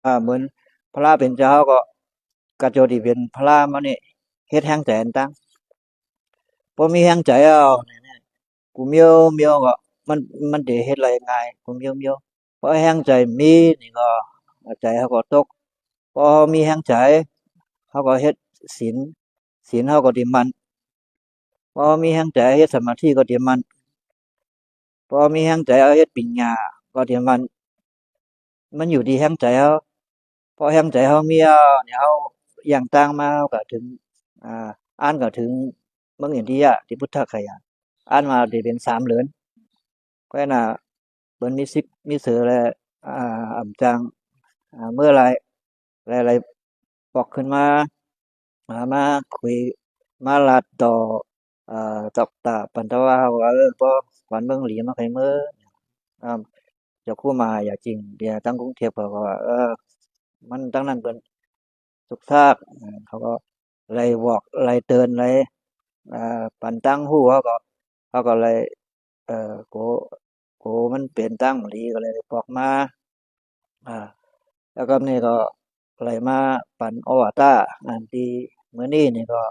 ອາ ເໝືອນພະລາເປັນເຈົ້າເຮົາກໍ ກະໂຈທີ່ເປັນພະລາມານີ້ ເຮັດແຮງໃຈອັນຕັ້ງ ບໍ່ມີແຮງໃຈເອົາ ກູມຽວມຽວກໍ ມັນ ມັນຈະເຮັດໄດ້ງ່າຍ ກູມຽວມຽວ ພໍແຮງໃຈມີນີ້ກໍ ໃຈເຮົາກໍຕົກ ພໍເຮົາມີແຮງໃຈ ເຮົາກໍເຮັດສິນ ສິນເຮົາກໍຈະໝັ້ນ ພໍເຮົາມີແຮງໃຈເຮັດສະມາທິກໍຈະໝັ້ນ ພໍເຮົາມີແຮງໃຈເຮົາເຮັດປັນຍາກໍຈະໝັ້ນ ມັນຢູ່ທີ່ແຮງໃຈເຮົາ ພໍແຮງໃຈເຮົາມີແລ້ວນີ້ ເຮົາຢ່າງຕ່າງມາ ເຮົາກໍເຖິງ ອາ ອ່ານກໍເຖິງເມືອງອິນເດຍ ທີ່ພຸດທະກະຍາ ອ່ານມາໄດ້ເປັນສາມເລີນ ແຂວນນະ ເພິ່ນມີສິກມີເສີແລະ ອາ ອຳຈາງ ອາ ເມີຫຼາຍ ແລະ ໄລ່ປອກຂຶ້ນມາ ອາ ມາຄຸຍ ມາລາດຕໍ່ ອາ ດອກຕາ ປັນຕະວາ ເຮົາວ່າ ເອີ ບໍ່ ກວນເບິ່ງຫຼີມາໃຄເມີ ອາ ເຈົ້າຄູມາຢາຈິງ ທີ່ທາງກຸງເທບເຂົາກໍວ່າ ເອີ ມັນ ທາງນັ້ນເພິ່ນ ສຸກຊາກ ເຂົາກໍໄລ່ບອກໄລ່ເຕືອນໄລ່ ອາ ປັນຕັ້ງຮູ້ ເຮົາກໍ ເຮົາກໍໄລ່ ເອີ ໂກ ໂກມັນເປັນຕັ້ງດີ ກໍເລີຍບອກມາ ອາ ແລ້ວກໍນີ້ກໍໄລ່ມາປັນໂອວາຕາ ອັນທີ່ມື້ນີ້ນີ້ກໍ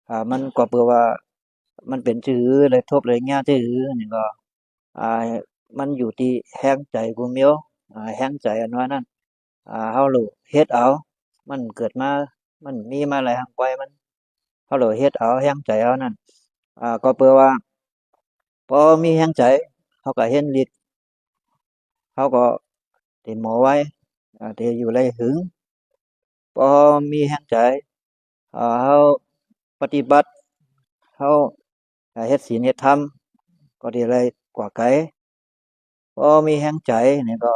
ອາ ມັນກໍເພື່ອວ່າ ມັນເປັນຈື່ໄດ້ທົບໄດ້ຍາຈື່ນີ້ກໍ ອາ ມັນຢູ່ທີ່ແຮງໃຈກູມຽວ ອາ ແຮງໃຈອັນວ່ານັ້ນ ອາ ເຮົາໂລເຮັດເອົາ ມັນເກີດມາ ມັນມີມາແລ້ວ ຮັງໄວມັນ ເຮົາໂລເຮັດເອົາແຮງໃຈເຮົານັ້ນ ອາ ກໍເພື່ອວ່າ ພໍເຮົາມີແຮງໃຈ ເຮົາກໍເຫັນລິດ ເຮົາກໍໄດ້ໝໍໄວ ອາ ໄດ້ຢູ່ໄດ້ຫຶງ ພໍເຮົາມີແຮງໃຈ ເຮົາປະຕິບັດ ເຮົາເຮັດສິນເຮັດທຳ ກໍໄດ້ໄດ້ກວ່າໄກ ພໍມີແຮງໃຈນີ້ກໍ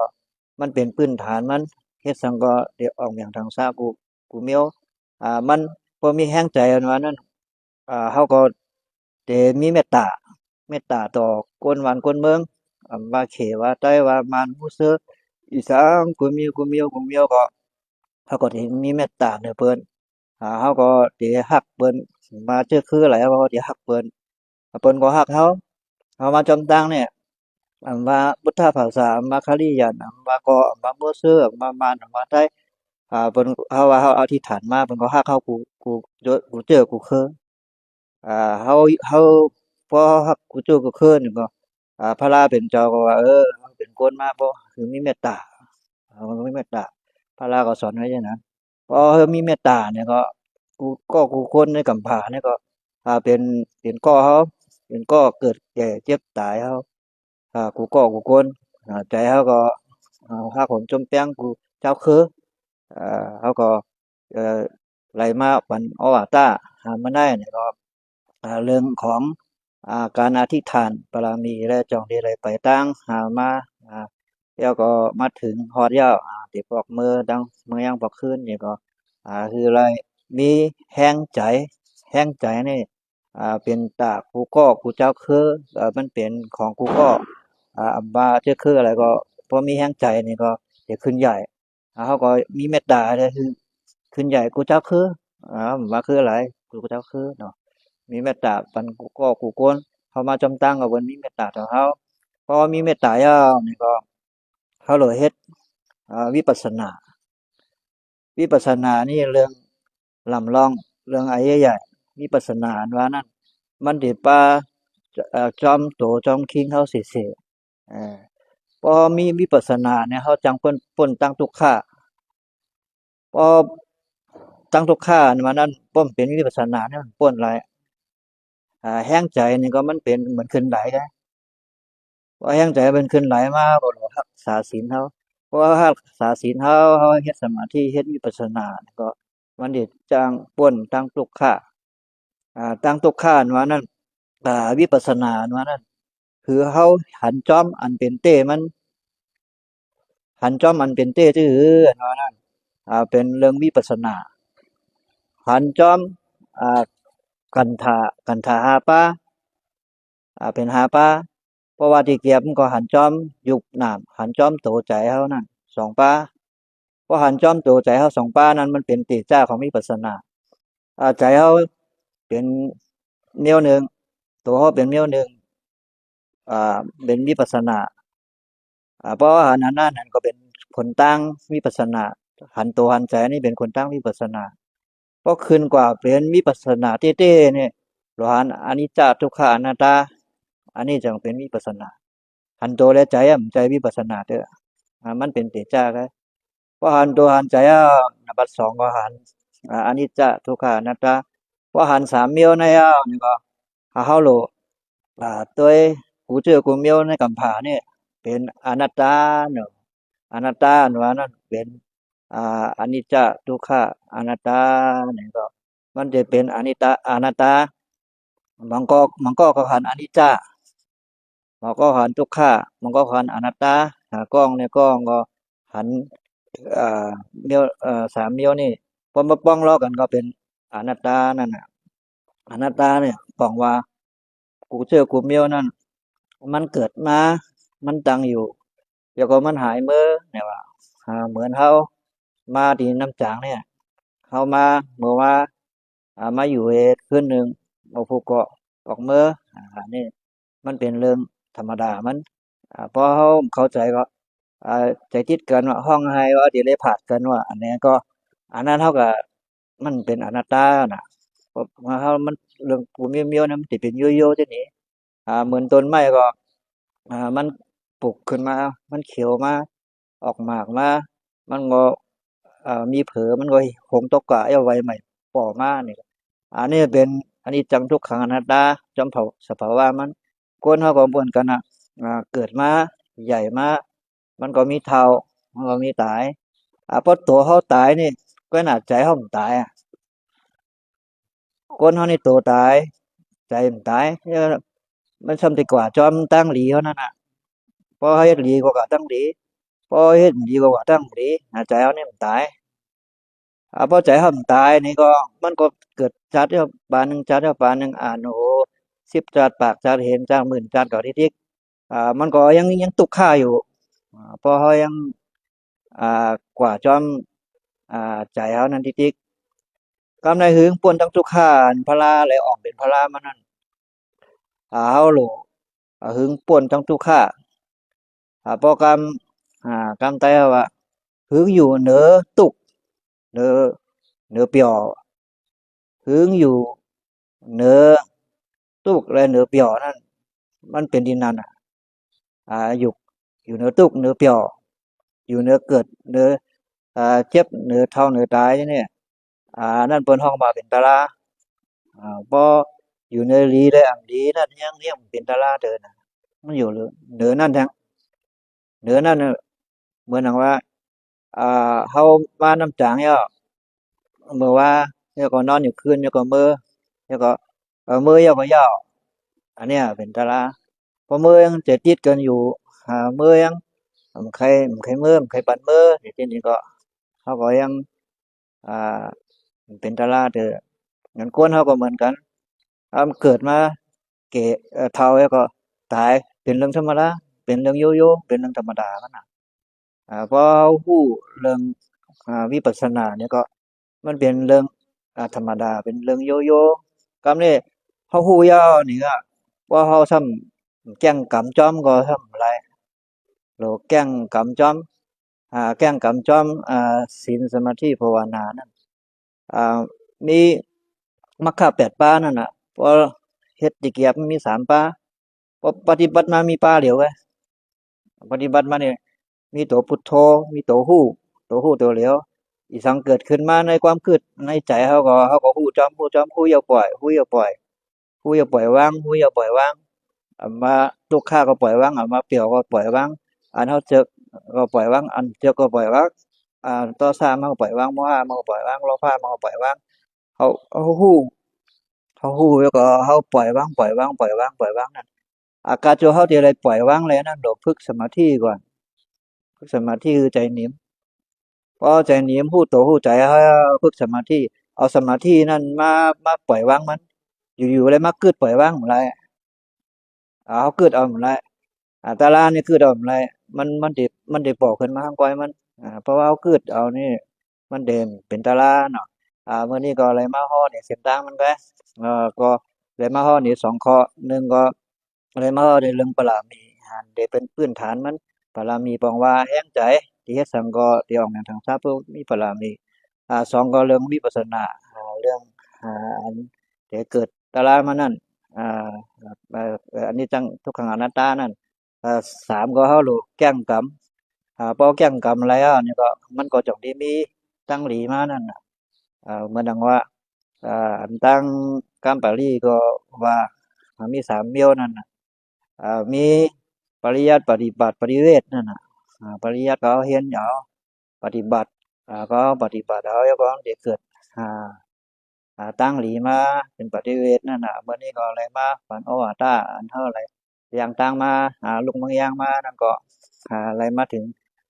ມັນເປັນພື້ນຖານມັນ ເຮັດສັງກໍໄດ້ອອກຫຍັງທັງສາກູ ກູມຽວ ອາ ມັນ ພໍມີແຮງໃຈອັນວ່ານັ້ນ ອາ ເຮົາກໍໄດ້ມີເມດຕາ ເມດຕາຕໍ່ຄົນບ້ານຄົນເມືອງ ອາ ວ່າເຂວ່າໄຕວ່າມານ ມູເຊີ ອີສານ ກູມຽວ ກູມຽວ ກູມຽວ ກໍ ເຮົາກໍໄດ້ມີເມດຕາໃຫ້ເພິ່ນ ອາ ເຮົາກໍໄດ້ຮັກເພິ່ນ ມາເຈີຄືຫຼາຍ ເຮົາກໍໄດ້ຮັກເພິ່ນ ເພິ່ນກໍຮັກເຮົາ ເຮົາມາຈອມຕ່າງນີ້ ອຳວ່າພຸດທະພາສາ ອຳວ່າຄາລີຢັນ ອຳວ່າກໍ ອຳວ່າມູເຊີ ອຳວ່າມານ ອຳວ່າໄຕ ອາ ເພິ່ນ ເຮົາວ່າເຮົາອະທິຖານມາ ເພິ່ນກໍຮັກເຮົາ ກູ ກູ ກູເຈີ ກູເຄີ ອາ ເຮົາ ເຮົາ ພໍເຮົາຮັກກູເຈີ ກູເຄີນີ້ກໍ ອາ ພະລາເປັນເຈົ້າກໍວ່າ ເອີ ເຮົາເປັນຄົນມາ ບໍ່ ຄືມີເມດຕາ ເຮົາມີເມດຕາ ພະລາກໍສອນໄວ້ຈັ່ງນັ້ນ ພໍເຮົາມີເມດຕານີ້ກໍ ກູກໍ ກູຄົນໃນກຳພານີ້ກໍ ອາ ເປັນ ເປັນກໍເຮົາ ເປັນກໍເກີດແກ່ເຈັບຕາຍເຮົາ ອາ ກູກໍ ກູຄົນ ອາ ໃຈເຮົາກໍ ອາ ຮັກຫອມຈົມແປງ ກູເຈົ້າຄື ອາ ເຮົາກໍ ເອີ ໄລ່ມາປັນໂອວາຕາ ອາ ມາໄດ້ນີ້ກໍ ອາ ເລື່ອງຂອງ ອາ ການອະທິຖານບາລະມີ ແລະ ຈ່ອງທີ່ໄດ້ໄປຕ່າງ ອາ ມາ ອາ ແລ້ວກໍມາເຖິງຮອດແລ້ວ ອາ ທີ່ພວກເມືອຕັ້ງເມືອຍັງພວກຄືນນີ້ກໍ ອາ ຄືໄດ້ມີແຮງໃຈ ແຮງໃຈນີ້ ອາ ເປັນຕາກູກໍ ກູເຈົ້າຄື ອາ ມັນເປັນຂອງກູກໍ ອາ ອຳວ່າເຈົ້າຄືອະໄລກໍ ພໍມີແຮງໃຈນີ້ກໍຈະຂຶ້ນໃຫຍ່ ອາ ເຮົາກໍມີເມດຕາ ຄືຂຶ້ນໃຫຍ່ ກູເຈົ້າຄື ອາ ວ່າຄືອະໄລ ກູເຈົ້າຄືເນາະ ມີເມດຕາປັນກູກໍ ກູຄົນ ເຮົາມາຈອມຕັ້ງກໍເພິ່ນມີເມດຕາຕໍ່ເຮົາ ພໍເຮົາມີເມດຕາແລ້ວນີ້ກໍ ເຮົາໂລເຮັດ ອາ ວິປັດສະນາ ວິປັດສະນານີ້ເລື່ອງລຳລອງ ເລື່ອງອາຍະຍະ ວິປັດສະນາອັນວ່ານັ້ນ ມັນຊິປາ ເອີ ຈອມໂຕຈອມຄີງເຮົາເສຍໆ ເອີ ພໍເຮົາມີວິປັດສະນານີ້ ເຮົາຈັ່ງພົ້ນ ພົ້ນທັງທຸກຂະ ພໍທັງທຸກຂະອັນວ່ານັ້ນ ພໍເປັນວິປັດສະນານີ້ມັນພົ້ນຫຼາຍ ອາ ແຮງໃຈນີ້ກໍມັນເປັນເໝືອນຂຶ້ນໄດເດ້ ພໍແຮງໃຈມັນຂຶ້ນໄດມາ ເຮົາກໍຮັກສາສິນເຮົາ ເພາະວ່າເຮົາຮັກສາສິນເຮົາ ເຮົາເຮັດສະມາທິ ເຮັດວິປັດສະນາ ກໍມັນຊິຈັ່ງພົ້ນທັງທຸກຂະ ອາ ທັງທຸກຂະອັນວ່ານັ້ນ ອາ ວິປັດສະນາອັນວ່ານັ້ນ ຄືເຮົາຫັນຈອມອັນເປັນເຕມັນ ຫັນຈອມອັນເປັນເຕຈື່ອັນວ່ານັ້ນ ອາ ເປັນເລື່ອງວິປັດສະນາ ຫັນຈອມ ອາ ກັນທະ ກັນທະຫ້າປາ ອາ ເປັນຫ້າປາ ເພາະວ່າທີ່ກຽບມັນກໍຫັນຈອມ ຍຸບນາມ ຫັນຈອມໂຕໃຈເຮົານັ້ນສອງປາ ພໍຫັນຈອມໂຕໃຈເຮົາສອງປານັ້ນ ມັນເປັນເຕຈາຂອງວິປັດສະນາ ອາ ໃຈເຮົາເປັນແນວໜຶ່ງ ໂຕເຮົາເປັນແນວໜຶ່ງ ອາ ເປັນວິປັດສະນາ ອາ ເພາະວ່າອັນນັ້ນນັ້ນກໍເປັນຜົນຕ່າງວິປັດສະນາ ຫັນໂຕຫັນໃຈນີ້ເປັນຄົນທາງວິປັດສະນາ. ພໍຂຶ້ນກວ່າເປັນວິປັດສະນາແທ້ໆນີ້ ລະຫັນອະນິດຈະ ທຸກຂະ ອະນັດຕາ ອັນນີ້ຈັ່ງເປັນວິປັດສະນາ. ຫັນໂຕແລະໃຈ ອາ ມັນໃຈວິປັດສະນາເດີ້ ອາ ມັນເປັນເຕຈະເດີ້. ພໍຫັນໂຕຫັນໃຈແລ້ວ ນະບັດສອງກໍຫັນ ອາ ອະນິດຈະ ທຸກຂະ ອະນັດຕາ. ພໍຫັນສາມມຽວນັ້ນແລ້ວນີ້ກໍ ຖ້າເຮົາໂລ ອາ ໂດຍກູເຈີກູມຽວໃນກຳພານີ້ເປັນອະນັດຕາເນາະ. ອະນັດຕາອັນວ່ານັ້ນເປັນ ອາ ອະນິດຈະ ທຸກຂະ ອະນັດຕານີ້ກໍ ມັນຈະເປັນອະນິດຕາ ອະນັດຕາ. ບາງກໍ ບາງກໍກໍຫັນອະນິດຈະ ບາງກໍຫັນທຸກຂະ ບາງກໍຫັນອະນັດຕາ. ຖ້າກ້ອງນີ້ ກ້ອງກໍຫັນ ເອີ ມຽວ ເອີ ສາມມຽວນີ້ ພໍມາປ້ອງເລາະກັນກໍເປັນອະນັດຕານັ້ນນະ. ອະນັດຕານີ້ປອງວ່າ ກູເຈີກູມຽວນັ້ນ ມັນເກີດມາ ມັນຕັ້ງຢູ່ ແລ້ວກໍມັນຫາຍເມີ. ແບບວ່າ ອາ ເໝືອນເຮົາມາທີ່ນ້ຳຈາງນີ້ ເຮົາມາ ເມື່ອວ່າ ອາ ມາຢູ່ເຮັດຄືນໜຶ່ງ ບໍ່ຜູ້ກໍອອກເມີ ອາ ອັນນີ້ມັນເປັນເລື່ອງທຳມະດາມັນ. ອາ ພໍເຮົາເຂົ້າໃຈກໍ ອາ ໃຈຕິດກັນວ່າ ຮ້ອງໄຫ້ວ່າ ເດເລພາດກັນວ່າ ອັນນີ້ກໍ ອັນນັ້ນເຮົາກໍ ມັນເປັນອະນັດຕານະ. ເພາະວ່າເຮົາ ມັນເລື່ອງກູມຽວໆນະ ມັນຊິເປັນໂຍໂຍ່ຈັ່ງນີ້. ອາ ເໝືອນຕົ້ນໄມ້ກໍ ອາ ມັນປຸກຂຶ້ນມາ ມັນຂຽວມາ ອອກໝາກມາ ມັນກໍ ອາ ມີເຜີ ມັນກໍຫົງຕົກກະ ເອົາໃບໃໝ່ປໍ້ມານີ້. ອັນນີ້ເປັນອະນິດຈັງ ທຸກຂັງ ອະນັດຕາ ຈອມເຜົ່າສະພາວະມັນ. ຄົນເຮົາກໍເໝືອນກັນນະ ອາ ເກີດມາ ໃຫຍ່ມາ ມັນກໍມີເຖົ້າ ມັນກໍມີຕາຍ. ອາ ພໍໂຕເຮົາຕາຍນີ້ ກໍໜ້າໃຈເຮົາມັນຕາຍອະ. ຄົນເຮົານີ້ໂຕຕາຍ ໃຈມັນຕາຍ ມັນຊ່ຳໄດ້ກວ່າຈອມທາງດີເທົ່ານັ້ນນະ. ພໍເຮັດດີກໍວ່າທາງດີ ພໍເຮັດບໍ່ດີກໍວ່າທາງບໍ່ດີ ໃຈເຮົານີ້ມັນຕາຍ. ອາ ພໍໃຈເຮົາມັນຕາຍນີ້ກໍ ມັນກໍເກີດຈັດຢູ່ປານໜຶ່ງ ຈັດຢູ່ປານໜຶ່ງ ອາ ໂນ ສິບຈັດ ປາກຈັດ ເຫັນຈັດ ໝື່ນຈັດກໍຕິດໆ ອາ ມັນກໍຍັງ ຍັງທຸກຂະຢູ່ ອາ ເພາະເຮົາຍັງ ອາ ກວ່າຈອມ ອາ ໃຈເຮົານັ້ນຕິດໆ. ກຳໃດຫຶງປ້ວນທັງທຸກຂະ ອັນພະລາ ແລະອອກເປັນພະລາມານັ້ນ ອາ ເຮົາໂລ ອາ ຫຶງປ້ວນທັງທຸກຂະ. ອາ ເພາະກຳ ອາ ກຳໃຕ້ເຮົາວ່າ ຫຶງຢູ່ເໜືອທຸກ ເໜືອ ເໜືອປ່ຽວ ຫຶງຢູ່ເໜືອທຸກ ແລະເໜືອປ່ຽວນັ້ນ ມັນເປັນທີ່ນັ້ນນະ. ອາ ຢູ່ ຢູ່ເໜືອທຸກເໜືອປ່ຽວ ຢູ່ເໜືອເກີດເໜືອ ອາ ເຈັບ ເໜືອເຖົ້າເໜືອຕາຍນີ້ ອາ ນັ້ນເພິ່ນຮ້ອງວ່າເປັນຕາລາ. ອາ ບໍ່ຢູ່ເໜືອດີ ແລະອຳດີນັ້ນ ຍັງ ຍັງເປັນຕາລາເດີນະ. ມັນຢູ່ເໜືອນັ້ນແທ້ ເໜືອນັ້ນ ເໝືອນຫຍັງວ່າ ອາ ເຮົາມານ້ຳຈາງແລ້ວ ເມື່ອວານ ແລ້ວກໍນອນຢູ່ຄືນ ແລ້ວກໍເມີ ແລ້ວກໍ ເອີ ເມີແລ້ວກໍຢາວ ອັນເນີ້ຍເປັນຕາລາ. ເພາະເມີຍັງຈະຕິດກັນຢູ່ ຫາເມີຍັງ ມັນໃຄ ມັນໃຄເມີ ມັນໃຄປັນເມີ ຈັ່ງຊີ້ກໍ ເຮົາກໍຍັງ ອາ ເປັນຕາລາເດີ. ເງິນກວນເຮົາກໍເໝືອນກັນ ເຮົາເກີດມາ ແກ່ ເອີ ເຖົ້າແລ້ວກໍຕາຍ ເປັນເລື່ອງທຳມະດາ ເປັນເລື່ອງໂຍໂຍ່ ເປັນເລື່ອງທຳມະດາມັນນະ. ອາ ພໍເຮົາຮູ້ເລື່ອງ ອາ ວິປັດສະນານີ້ກໍ ມັນເປັນເລື່ອງ ອາ ທຳມະດາ ເປັນເລື່ອງໂຍໂຍ່. ກຳນີ້ເຮົາຮູ້ແລ້ວນີ້ ອາ ພໍເຮົາຊ້ຳແກ້ງກຳຈອມກໍຊ້ຳຫຼາຍ ໂລ ແກ້ງກຳຈອມ ອາ ແກ້ງກຳຈອມ ອາ ສິນ ສະມາທິ ພາວະນານັ້ນ ອາ ມີມັກຄະແປດປານັ້ນນະ ພໍເຮັດຕະກຽບມັນມີສາມປາ ພໍປະຕິບັດມາມີປາດຽວເວີຍ. ປະຕິບັດມານີ້ມີໂຕພຸດໂທ ມີໂຕຮູ້ ໂຕຮູ້ໂຕຫຼຽວ. ອີສັງເກີດຂຶ້ນມາໃນຄວາມຄິດໃນໃຈເຮົາກໍ ເຮົາກໍຮູ້ຈອມ ຮູ້ຈອມ ຮູ້ຢ່າປ່ອຍ ຮູ້ຢ່າປ່ອຍ ຮູ້ຢ່າປ່ອຍວາງ ຮູ້ຢ່າປ່ອຍວາງ. ອາ ມາທຸກຂະກໍປ່ອຍວາງ ອາ ມາປ່ຽວກໍປ່ອຍວາງ ອັນເຮົາເຈິກກໍປ່ອຍວາງ ອັນເຈິກກໍປ່ອຍວາງ ອາ ໂທສະມາກໍປ່ອຍວາງ ໂມຫະມາກໍປ່ອຍວາງ ໂລພະມາກໍປ່ອຍວາງ. ເຮົາ ເຮົາຮູ້ ເຮົາຮູ້ແລ້ວກໍເຮົາປ່ອຍວາງ ປ່ອຍວາງ ປ່ອຍວາງ ປ່ອຍວາງນັ້ນ. ອາ ການທີ່ເຮົາຈະໄດ້ປ່ອຍວາງໄດ້ນັ້ນ ຕ້ອງຝຶກສະມາທິກ່ອນ. ຝຶກສະມາທິຄືໃຈໜິມ. ພໍໃຈໜິມ ຮູ້ໂຕຮູ້ໃຈ ເຮົາຝຶກສະມາທິ ເອົາສະມາທິນັ້ນມາ ມາປ່ອຍວາງມັນ. ຢູ່ໆແລ້ວມາກຶດປ່ອຍວາງບໍ່ໄດ້. ອາ ເຮົາກຶດເອົາມັນໄດ້ ອາ ຕາລານີ້ກຶດເອົາມັນໄດ້ ມັນ ມັນຊິ ມັນຊິປໍຂຶ້ນມາທາງກ້ອຍມັນ. ອາ ເພາະວ່າເຮົາກຶດເອົານີ້ ມັນເປັນ ເປັນຕາລາເນາະ. ອາ ມື້ນີ້ກໍໄດ້ມາຮອດໃນເສັ້ນທາງມັນໄປ ເອີ ກໍໄດ້ມາຮອດໃນສອງຂໍ້ ໜຶ່ງກໍໄດ້ມາຮອດໃນເລື່ອງປາລະມີ ອັນທີ່ເປັນພື້ນຖານມັນ ປາລະມີປອງວ່າແຮງໃຈ ທີ່ເຮັດສັງກໍທີ່ອອກແນວທາງສາມ ເພື່ອມີບາລະມີ ອາ ສອງກໍເລື່ອງວິປັດສະນາ ອາ ເລື່ອງ ອາ ອັນທີ່ເກີດຕາລາງມານັ້ນ ອາ ອາ ອະນິດຈັງ ທຸກຂັງ ອະນັດຕານັ້ນ ອາ ສາມກໍເຮົາຮູ້ແຈ້ງກຳ ອາ ພໍແຈ້ງກຳແລ້ວນີ້ກໍ ມັນກໍຈົ່ງໄດ້ມີທາງດີມານັ້ນນະ ອາ ເໝືອນດັ່ງວ່າ ອາ ອັນທາງກຳປາລີກໍວ່າ ອາ ມີສາມແນວນັ້ນນະ ອາ ມີປະລິຍັດ ປະຕິບັດ ປະລິເວດນັ້ນນະ ອາ ປະລິຍັດກໍເຮົາຮຽນເອົາ ປະຕິບັດ ອາ ກໍເຮົາປະຕິບັດເອົາ ແລ້ວກໍເຮົາຈະເກີດ ອາ ອາ ທາງດີມາເປັນປະຕິເວດນັ້ນນະ ມື້ນີ້ກໍເລີຍມາປັນໂອວາທະ ອັນເຮົາໄດ້ຍ່າງທາງມາ ອາ ລຸກເມືອງຍາງມານັ້ນກໍ ອາ ໄດ້ມາເຖິງ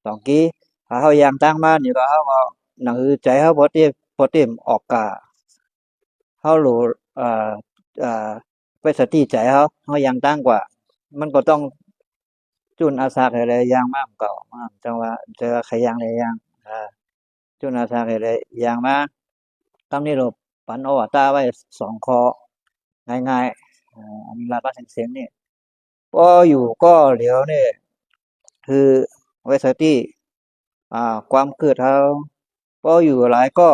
ດອງກີ ຖ້າເຮົາຍ່າງທາງມານີ້ກໍ ເຮົາກໍໜັງສືໃຈເຮົາບໍ່ເຕັມ ບໍ່ເຕັມອອກກະ ເຮົາຮູ້ ເອີ ເອີ ໄວ້ສະຕິໃຈເຮົາ ເຮົາຍ່າງທາງກວ່າ ມັນກໍຕ້ອງຈູນອາສາກໃຫ້ໄດ້ຍ່າງມາເກົ່າ ຈັ່ງວ່າ ແຕ່ວ່າໃຄຍ່າງໄດ້ຍ່າງ ອາ ຈູນອາສາກໃຫ້ໄດ້ຍ່າງມາ ຕາມນີ້ໂລດ ປັນໂອວາທະໄວ້ສອງຂໍ້ງ່າຍໆ ເອີ ອັນນີ້ລາດມາເສັງໆ ນີ້ ພໍຢູ່ກໍຫຼຽວນີ້ ຄືໄວ້ສະຕິ ອາ ຄວາມຄຶດເຮົາ ພໍຢູ່ຫຼາຍກໍ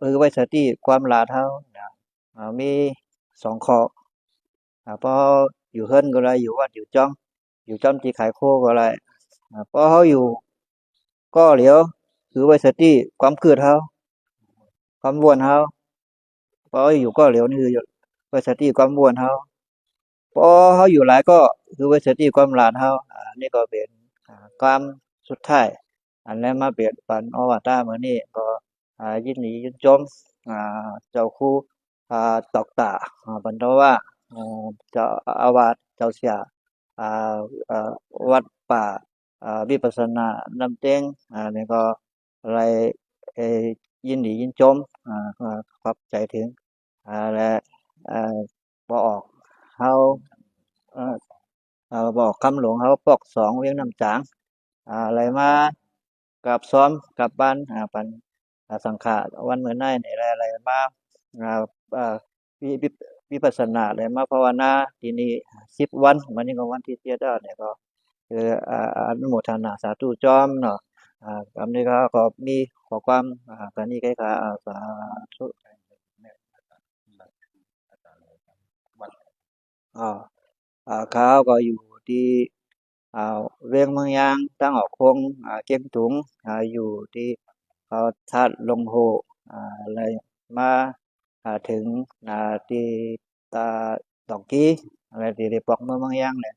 ຄືໄວ້ສະຕິຄວາມຫຼາດເຮົານະ ອາ ມີສອງຂໍ້ ອາ ພໍເຮົາຢູ່ເຮືອນກໍໄດ້ ຢູ່ວັດຢູ່ຈອມ ຢູ່ຈອມທີ່ຂາຍໂຄກໍໄດ້ ອາ ພໍເຮົາຢູ່ກໍຫຼຽວ ຄືໄວ້ສະຕິຄວາມຄຶດເຮົາ ຄວາມວນເຮົາ ພໍເຮົາຢູ່ກໍຫຼຽວນີ້ ຄືໄວ້ສະຕິຄວາມວນເຮົາ ພໍເຮົາຢູ່ຫຼາຍກໍ ຄືໄວ້ສະຕິຄວາມຫຼາດເຮົາ ອາ ນີ້ກໍເປັນ ອາ ຄຳສຸດທ້າຍ ອັນແລະມາເປັນປັນໂອວາທະມື້ນີ້ ກໍ ອາ ຍິນດີຍິນຊົມ ອາ ເຈົ້າຄູ ອາ ຕອກຕາ ອາ ບັນທະວະ ອາ ເຈົ້າອາວາດ ເຈົ້າເສຍ ອາ ອາ ວັດປ່າ ອາ ວິປັດສະນານ້ຳເຕັງ ອາ ນີ້ກໍ ໄດ້ ເອີ ຍິນດີຍິນຊົມ ອາ ຂອບໃຈເຖິງ ອາ ແລະ ອາ ບໍ່ອອກເຮົາ ເອີ ເອີ ບໍ່ອອກຄຳຫຼວງເຮົາ ປອກສອງ ວຽງນ້ຳຈາງ ອາ ໄດ້ມາກາບຊອມ ກາບບ້ານ ອາ ປັນ ອາ ສັງຂະ ວັນມື້ໃນນີ້ ແລະ ໄດ້ມາ ອາ ອາ ວິ ວິ ວິປັດສະນາ ໄດ້ມາພາວະນາທີ່ນີ້ສິບວັນ ມື້ນີ້ກໍວັນທີເຈັດແລ້ວ ແລ້ວກໍ ເອີ ອາ ອະນຸໂມທະນາສາທຸຈອມເນາະ ອາ ກຳນີ້ກໍ ກໍມີຂໍ້ຄວາມ ອາ ການນີ້ໄກຄາ ອາ ສາທຸ ອາ ອາ ຂ້າພະເຈົ້າກໍຢູ່ທີ່ ອາ ວຽງເມືອງຍາງ ທາງອອກໂຂງ ອາ ກຽງຕຸງ ອາ ຢູ່ທີ່ ອາ ທາດລົງໂຮ ອາ ໄດ້ມາ ອາ ເຖິງ ອາ ທີ່ຕາດອກກີ ແລະ ທີ່ໄດ້ປອກເມືອງເມືອງຍາງ ແລະ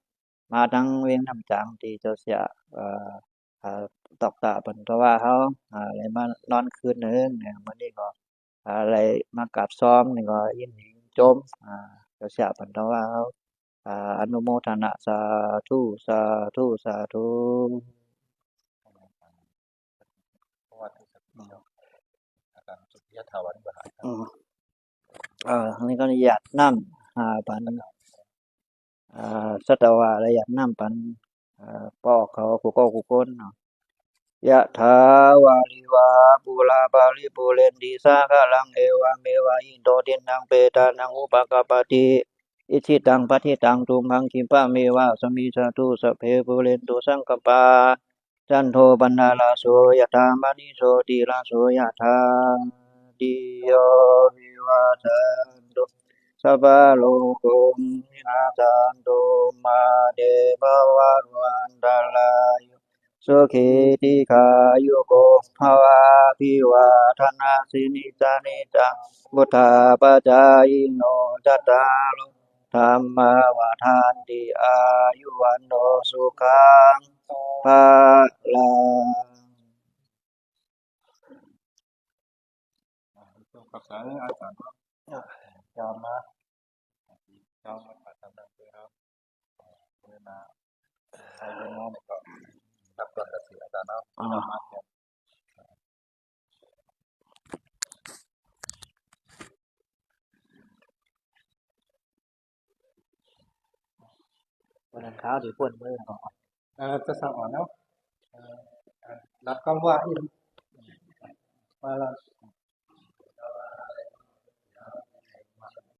ມາທາງວຽງນ້ຳຈາງທີ່ເຈົ້າເສຍ ເອີ ເອີ ຕອກຕາປັນທະວາເຮົາ ອາ ໄດ້ມານອນຄືນໜຶ່ງ ແລະ ມື້ນີ້ກໍ ອາ ໄດ້ມາກາບຊອມ ນີ້ກໍຍິນດີຊົມ ອາ ເຈົ້າເສຍປັນທະວາເຮົາ ອາ ອະນຸໂມທະນາ ສາທຸ ສາທຸ ສາທຸ. ອືມ ເອີ ອັນນີ້ກໍອະນຸຍາດນຳ ອາ ປັນ ອາ ສັດທະວາ ແລະ ຍາດນຳປັນ ອາ ພໍ່ເຂົາ ຜູ້ເກົ່າຜູ້ຄົນເນາະ. ຍະຖາ ວາລິວະຫາ ປູລາ ປະລິປູເຣນຕິ ສາຄະລັງ ເອວະເມວະ ອິໂຕ ທິນນັງ ເປຕານັງ ອຸປະກັບປະຕິ ອິຊິຕັງ ປັດຖິຕັງ ຕຸມຫັງ ຂິບປະເມວະ ສະມິດສະຕຸ ສັບເພ ປູເຣນຕຸ ສັງກະປາ ຈັນໂທ ປັນນະລະໂສ ຍະຖາ ມະນີ ໂຊຕິລະໂສ ຍະຖາ ຕິໂຍ ວິວາຈັນຕຸ ສັບພະໂລໂກ ວິນາສັນຕຸ ມາເຕ ພະວັດວັນຕະລາໂຍ ສຸຂີ ດີຄາຍຸໂກ ພະວະ ອະພິວາທະນະສີລິສະນິດຈັງ ວຸດທາປະຈາຍິໂນ ຈັດຕາໂລ ທຳມາ ວັດທັນຕິ ອາຍຸ ວັນໂນ ສຸຂັງ ພະລັງ. ຂອບໃຈອາຈານເນາະ ຈາມມາ ຈາມມາ ມາທຳໜັງສືເນາະ ເວລາໃຫ້ເພິ່ນມານີ້ກໍ ຮັບກ່ອນກໍຊິ ອາຈານເນາະ ມາ ວັນອັງຄານທີ່ເພິ່ນເມືອ ເອີ ຈະສະອອນເນາະ ເອີ ລັດຄຳວ່າ ມາລະ